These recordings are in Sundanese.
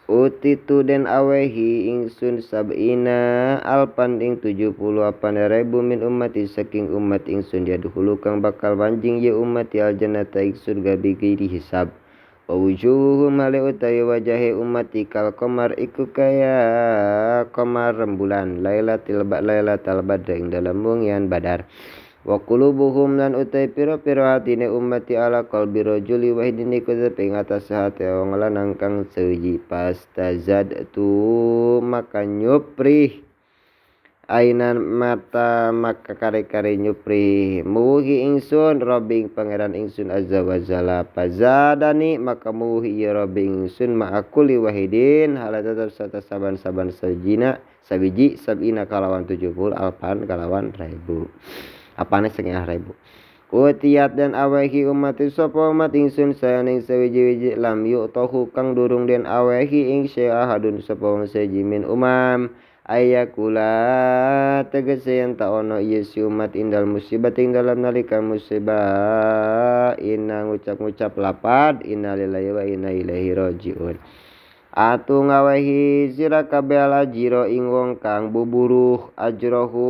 Utitu den awehi ingsun sab'ina alpan ing 78 rebu min ummati saking umat ingsun yadkhulu kang bakal manjing ye ummati aljannata ing surga bighairi hisab. Wa wujuhuhum hale utawi wajahe ummati kal qamar iku kaya qamar rembulan lailatil lailatal badr ing dalem wengian badar. Wa qulubuhum lan utai pira-pira hatine ummati ala qalbi rajuli wahidin iku tetep ing atase hate wong lanang kang sewiji. Pastazad tu maka nyuprih ainan mata maka kare-kare nyuprih muwuhi ingsun Rabbi ing pangeran ingsun azza wa jalla. Pazadani maka muwuhi ya Rabbi ingsun ma'akuli wahidin hala tetep serta saban-saban sajina sabiji sabina kalawan 70 alpan kalawan ribu apane setengah ribu. Utiat dan awehi umat sapa umat ingsun sayaning sawiji-wiji lam yu'tahu kang durung den awehi ing syahadun sapa wong siji min umam ayakula tegese yen ta ono ieu si umat indal musibah ing dalam nalika musibah inna ngucap-ngucap lapad innalillahi wa inna ilaihi rajiun. Atu ngawehi sira kabeh alajira ing wong kang buburuh ajrohu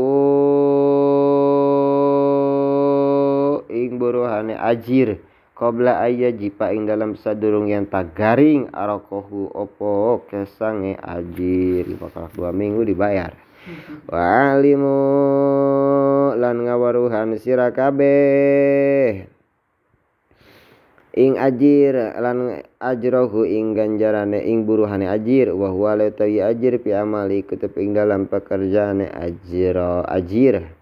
ing buruhane ajir qabla ayyajifa ing dalam sadurung yen tagaring arakohu opo kesange ajir bakal 2 minggu dibayar. Wa alimu lan ngawaruhan sira kabeh ing ajir lan ajrohu ing ganjarane ing buruhane ajir wa huwa la tawi ajir fi amali kutub ing dalam pekerjaane ajira ajir.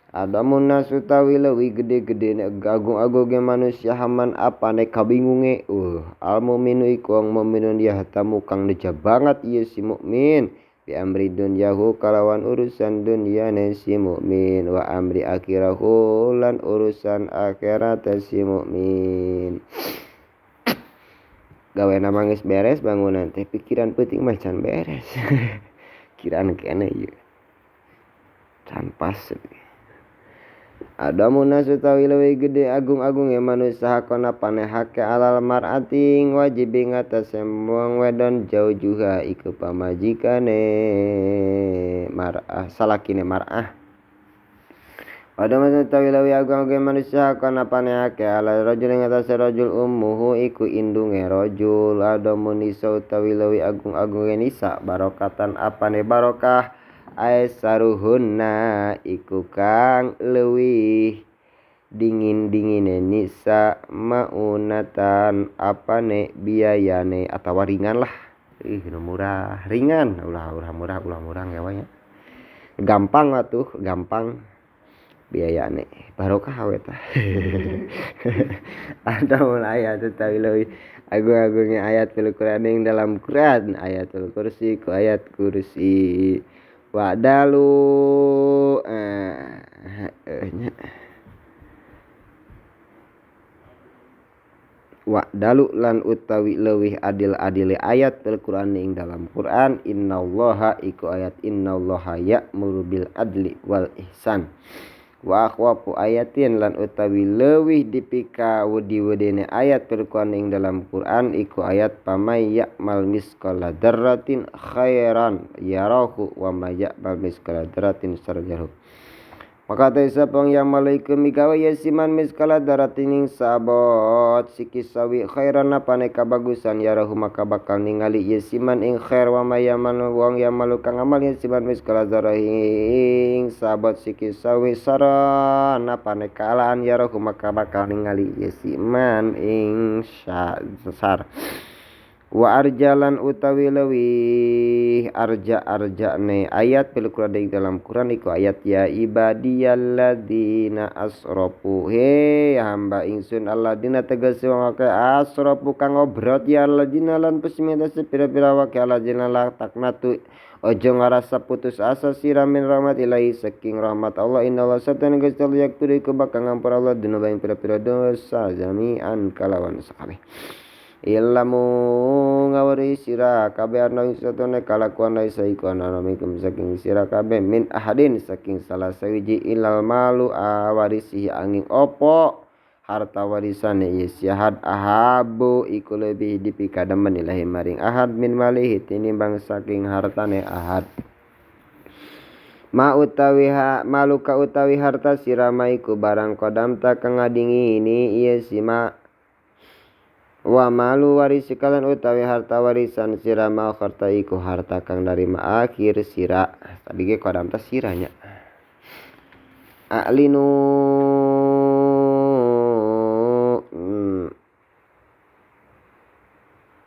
Adamun nas utawi leuwih gede-gede nek agung-agunge manusia haman apane kabingunge al mukminu iku wong mukminun yahtamu kang neja banget ieu si mukmin bi amri dunyahu kalawan urusan dunyane si mukmin wa amri akhirahu lan urusan akhirat si mukmin. Gawena mah geus beres bangunan teh pikiran peuting mah can beres. Kiraan keneh ieu can pas. Adamun nas utawi leuwih gede agung-agunge manusia hakona panehake alal mar'ati ing wajib ing atase wong wedon jaujuha iku pamajikane mar'ah salakine mar'ah. Adamun utawi leuwih agung-agunge manusia hakona panehake alal rajul ing atase rajul ummuhu iku indunge rajul. Adamun nisa utawi leuwih agung-agunge nisa barokatan apane barokah aisaruhunna iku kang leuwih dingin-dingine nisa maunatan apane biayane atawa ringan lah. Ih nu murah ringan ulah ulah murah ulah murah ngewa nya. Gampang atuh gampang biayane barokah we tah. Ada ayat utawi leuwih agung-agungnya ayat fil Quran ing dalam Quran ayatul kursi ku ayat kursi. Wa'dalu wa'dalu lan utawi leuwih adil-adile ayat fil Quran ing dalam Quran innallaha iku ayat innallaha ya'muru bil adli wal ihsan. Wa akhwafu ayatin lan utawi leuwih dipika wedi-wedene ayat fil Quran ing dalam Quran iku ayat pamay ya'mal misqala dzarratin khairan yarahu wa may ya'mal misqala dzarratin syarran yarahu. Maka ta sapa yang malaiku migawe yasiman misqala dzarratin ing sabot sikisawi khairan apane kabagusan yarahu maka bakal ningali yasiman ing khair wa mayaman wong yamalu kang amal yasiman misqala dzarratin ing sabot sikisawi saran apane kaalaan yarahu maka bakal ningali yasiman ing sar. Wa arjalan utawi leuwih arja-arjane ayat fil Quran ing dalam Quran iku ayat ya ibadiyalladzina asrafu he hamba ingsun alladzina tegese wong akeh asrafu kang obrot ya alladzina lan pesmita sepira-pira wake alladzina la taknatu ojo ngarasa putus asa sira min rahmatillahi saking rahmat Allah innallaha satana Gusti Allah yaktur iku bakal ngampura Allah dunuba ing pira-pira dosa jami'an kalawan sakabeh. Ilamu ngawari sira kabeh ana ing satune kalakuan laisa iku ana minkum saking sira kabeh min ahadin saking salah sawiji ilal malu awarisihi angin opo Harta warisane ieu si ahad ahabu iku leuwih dipikademen ilahi maring ahad min malihi tinimbang saking hartane ahad. Ma utawi ha maluka utawi harta sira ma iku barang qadamta kang ngadingini ieu si ma. Wa malu warisi kalan utawi harta warisan sira ma harta iku harta kang narima akhir sira. Tadi ge qadamta sira nya. A'linu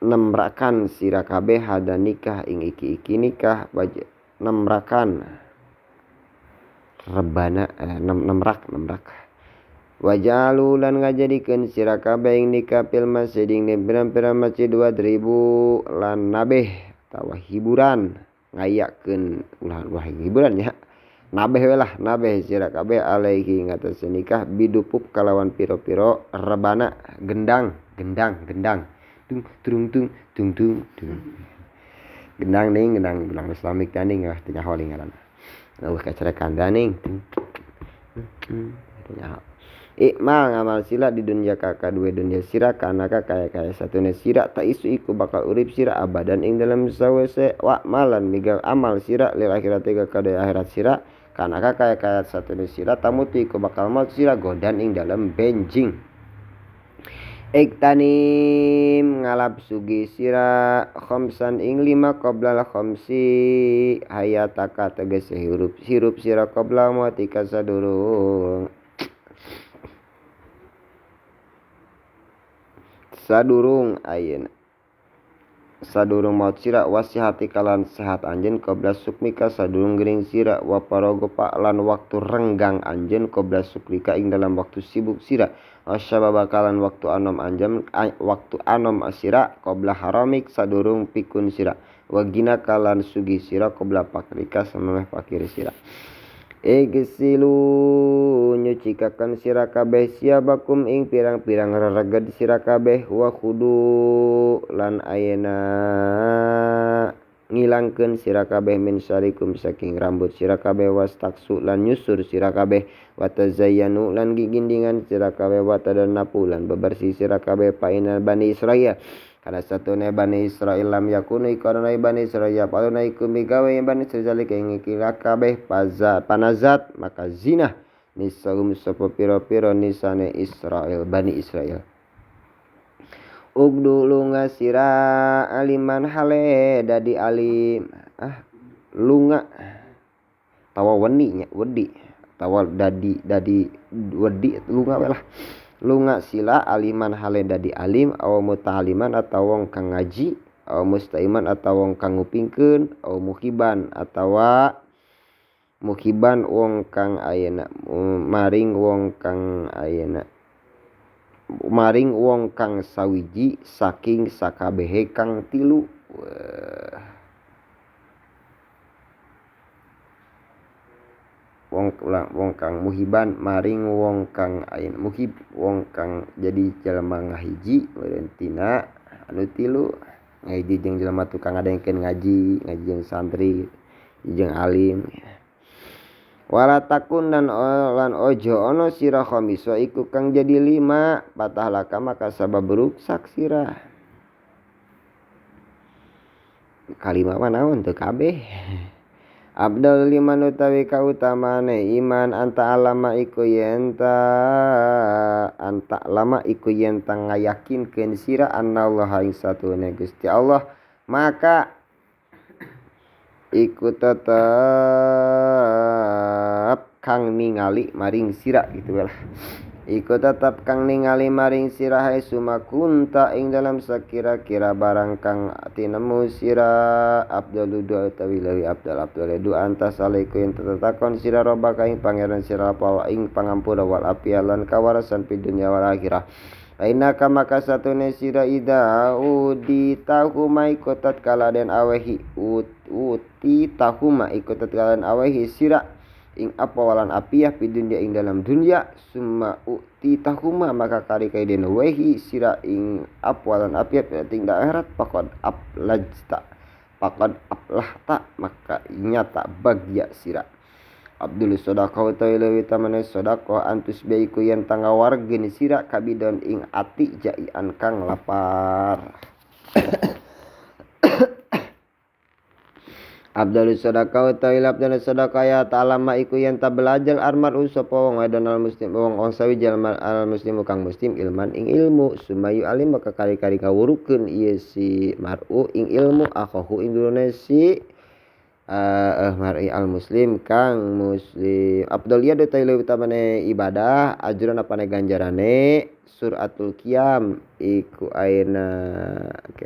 nemrakan sira kabeh hada nikah ing iki-iki nikah wajib nemrakan rebana nemrak wajalu lan ngajadikeun sira kabeh ing nikah fil masjid ing pirang-pirang masjid wadribu lan nabeh atawa hiburan ngayakeun ulah wah hiburan nya nabeh we lah nabeh sira kabeh alaihi ngatasé nikah bidupup kalawan piro-piro rebana gendang gendang gendang tung trung tung tung tung tung gendang ning gendang gendang Islamik tanding ah teu nyaho ngaranna eueuh kacarekan ning teu nyaho. Ikmal ngamal sila di dunia kakadue dunia sira kanaka kaya-kaya satune sira ta isu iku bakal urip sira abadan ing dalam sawese wa malan miga amal sira lil akhirat ka kadue akhirat sira kanaka kaya-kaya satune sira tamutu iku bakal maut sira godan ing dalam benjing. Iktanim ngalap sugi sira khamsan ing lima qoblal khamsi hayataka tegese hirup sira qabla mautika sadurung ayeuna sadurung maut sira wasihati kalan sehat anjeun qabla sukmika sadurung gering sira wa paragopa lan waktu renggang anjeun qabla suklika ing dalam waktu sibuk sira asyababa kalan waktu anom anjeun waktu anom sira qabla haramik sadurung pikun sira wa gina kalan sugih sira qabla pakrika samemeh fakir sira. Igsilu nyucikaken sira kabeh siabakum ing pirang-pirang rereged sira kabeh wa khudu lan ayeuna ngilangkeun sira kabeh min syarikum saking rambut sira kabeh wastaksu lan nyusur sira kabeh wa tazayyanu lan gigindingan sira kabeh wa tadannapu lan bebersih sira kabeh painal Bani Israil kana satune Bani Israil lam yakunu iku Bani Israil paluna iku migawe Bani Israil ing iki kabeh panazat maka zina nisahum sapa pira-pira nisane Israil Bani Israil. Ugdu lunga sira aliman hale dadi alim lunga tawa weni nya wedi tawa dadi wedi lunga we lah lunga sila aliman hale dadi alim aw muta'aliman atawa wong kang ngaji aw mustaiman atawa wong kang ngupingkeun aw muhiban atawa muhiban wong kang ayeuna maring wong kang ayeuna maring wong kang sawiji saking sakabehe kang tilu. Wong kang muhiban maring wong kang ayeuna muhib wong kang jadi jelema ngahiji meureun tina anu tilu ngahiji jeung jelema tukang ngadengkeun ngaji ngaji jeung santri jeung alim. Wala takun dan lan ojo ono sira khamiso iku kang jadi lima patah laka maka sabab ruksak sira. Kalima mah naon teu kabeh. Abdul liman utawi kautamane iman anta alama iku yenta anta lama iku yenta ngayakinkeun sira annallaha ing satune Gusti Allah maka iku tetep kang ningali maring sira gitu lah. Iku tetep kang ningali maring sira hae sumakunta ing dalam sakira-kira barang kang tinemu sira abdalu dua utawi leuwih abdal abdal dua antas alaiku yen tetakon sira robaka ing pangeran sira apa ing pangampura wal afia lan kawarasan fid dunya wal akhirah. Ainaka maka satune sira ida udi tahuma iku tatkala den awehi uti tahuma iku tatkala den awehi sira ing apa walan apiah fi dunya ing dalam dunya summa uti tahuma maka kari kaiden wehi sira ing apa walan apiah ing akhirat faqad ablajta faqad ablahta maka nyata bagya sira. Abdul sedekah utawi leuwih tamane sedekah antus baiku yen tangawargeun sira kabidon ing ati jaian kang lapar. Abdul sedekah utawi abdul sedekah ya ta'alama iku yen ta belajar almaru sapa wong wadon al muslim wong sawiji al muslimu kang muslim ilman ing ilmu sumayu alim maka kali-kali ngawurukeun ieu si mar'u ing ilmu akhahu ing dulurna si mar'i al muslim kang muslim. Abduliyah utawi leuwih utamane ibadah ajrun apane ganjarane suratul qiyam iku ayeuna.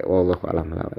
Wallahu a'lam.